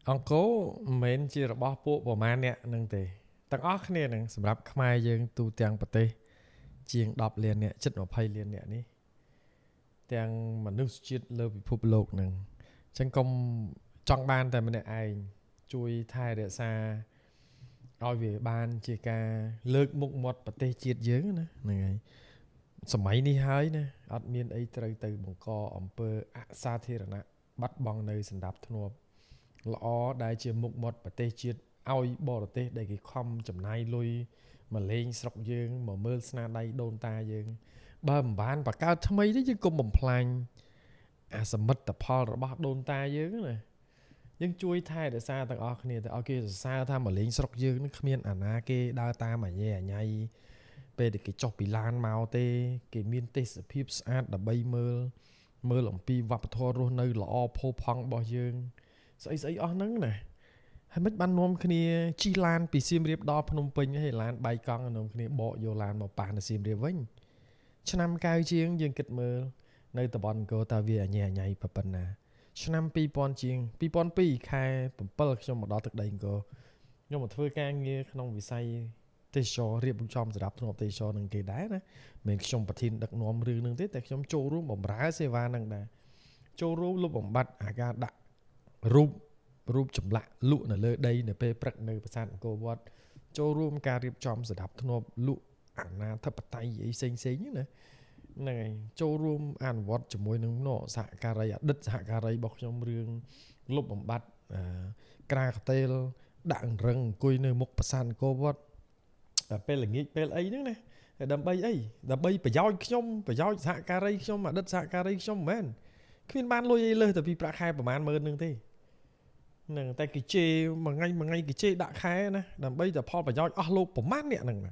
អង្គរមិនមែនជារបស់ពួកប្រមាណអ្នកនឹងទេទាំងអស់គ្នានឹងសម្រាប់ខ្មែរយើងទូទាំងប្រទេសជាង10លានអ្នកជិត20លានអ្នកនេះទាំងមនុស្សជាតិលើពិភពលោកនឹងអញ្ចឹងកុំចង់បានតែម្នាក់ឯងជួយថែរក្សាឲ្យវាបានជាការលើកមុខមាត់ប្រទេសជាតិយើងណាហ្នឹងហើយសម័យនេះហើយណាអត់មានអីត្រូវទៅបង្កអំពើអសាធារណៈបាត់បង់នៅសន្តិភាពធ្នាប់ល្អដែលជាមុខមាត់ប្រទេសជាតិឲ្យបរទេសដែលគេខំចំណាយលុយមកលេងស្រុកយើងមកមើលស្នាដៃដូនតាយើងបើមិនបានបង្កើតថ្មីទេយើងកុំបំផ្លាញអាសមិទ្ធផលរបស់ដូនតាយើងណាយើងជួយថែរក្សាទាំងអស់គ្នាទៅឲ្យគេសរសើរថាមកលេងស្រុកយើងនឹងគ្មានអាណាគេដើរតាមអាញ៉េអាញ៉ៃពេលដែលគេចុះពីឡានមកទេគេមានទេសភាពស្អាតដើម្បីមើលមើលអំពីវប្បធម៌រស់នៅល្អផូរផង់របស់យើងស្អីស្អីអស់ហ្នឹងណាហើយមិនបាននាំគ្នាជិះឡានពីសៀមរាបដល់ភ្នំពេញហើយឡានបែកកង់នាំគ្នាបកយកឡានមកប៉ះនៅសៀមរាបវិញឆ្នាំកៅជាងយើងគិតមើលនៅតំបន់អង្គរតើវាអញញ៉ៃប៉ុណ្ណាឆ្នាំ2000ជាង2002ខែ7ខ្ញុំមកដល់ទឹកដីអង្គរខ្ញុំមកធ្វើការងារក្នុងវិស័យទេសចររៀបចំសម្រាប់ធ្នាប់ទេសចរនឹងគេដែរណាមិនខ្ញុំប្រធានដឹកនាំរឿងនឹងទេតែខ្ញុំចូលរួមបម្រើសេវានឹងដែរចូលរួមលុបបំបត្តិអាការដាក់រូបចម្លាក់លក់នៅលើដីនៅពេលព្រឹកនៅប្រាសាទអង្គរវត្តចូលរួមការរៀបចំសម្រាប់ធ្នាប់លក់អាណាធិបតេយ្យអីផ្សេងផ្សេងណាហ្នឹងហើយចូលរួមអនុវត្តជាមួយនឹងនោះសហការីអតីតសហការីរបស់ខ្ញុំរឿងលុបបំបត្តិក្រាកតេលដាក់រឹងអង្គុយនៅមុខប្រាសាទអង្គរវត្តតែពេលល្ងាចពេលអីហ្នឹងណាដើម្បីអីដើម្បីប្រយោជន៍ខ្ញុំប្រយោជន៍សហការីខ្ញុំអតីតសហការីខ្ញុំមិនមែនគ្មានបានលុយអីលើសតែពីប្រាក់ខែប្រហែលម៉ឺនហ្នឹងទេហ្នឹងតែគេជេរមួយថ្ងៃមួយថ្ងៃគេជេរដាក់ខែណាដើម្បីតែផលប្រយោជន៍អស់លោកប្រមាណអ្នកហ្នឹងណា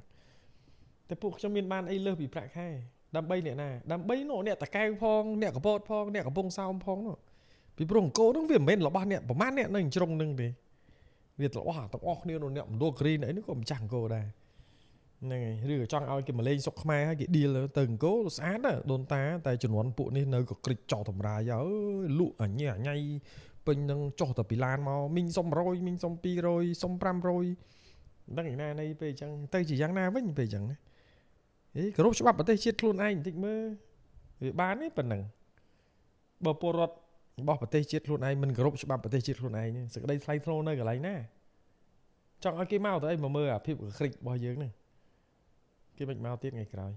តែពួកខ្ញុំមានបានអីលើសពីប្រាក់ខែដើម្បីអ្នកណាដើម្បីនោះអ្នកតកែវផងអ្នកកពតផងអ្នកកំពង់សោមផងនោះពីព្រោះអង្គរហ្នឹងវាមិនមែនរបស់អ្នកប្រមាណអ្នកនៅជ្រុងហ្នឹងទេវារបស់ទាំងអស់គ្នានោះអ្នកមណ្ឌលគិរីអីនេះក៏ម្ចាស់អង្គរដែរហ្នឹងហើយឬក៏ចង់ឲ្យគេមកលេងស្រុកខ្មែរហើយគេឌីលទៅអង្គរស្អាតដូនតាតែជំនាន់ពួកនេះនៅក៏ក្រិចចោលតម្រាយអើយលក់អញអញៃពេញនឹងចុះទៅពីឡានមកមីងសុំ100មីងសុំ200សុំ500ដឹងឯណានៃពេលអញ្ចឹងទៅជាយ៉ាងណាវិញពេលអញ្ចឹងអេគោរពច្បាប់ប្រទេសជាតិខ្លួនឯងបន្តិចមើលវាបានទេប៉ុណ្ណឹងបើពលរដ្ឋរបស់ប្រទេសជាតិខ្លួនឯងមិនគោរពច្បាប់ប្រទេសជាតិខ្លួនឯងសេចក្តីថ្លៃថ្នូរនៅកន្លែងណាចង់ឲ្យគេមកទៅអីមកមើលអាភាពក្រិចរបស់យើងហ្នឹងគេមិនមកទៀតថ្ងៃក្រោយ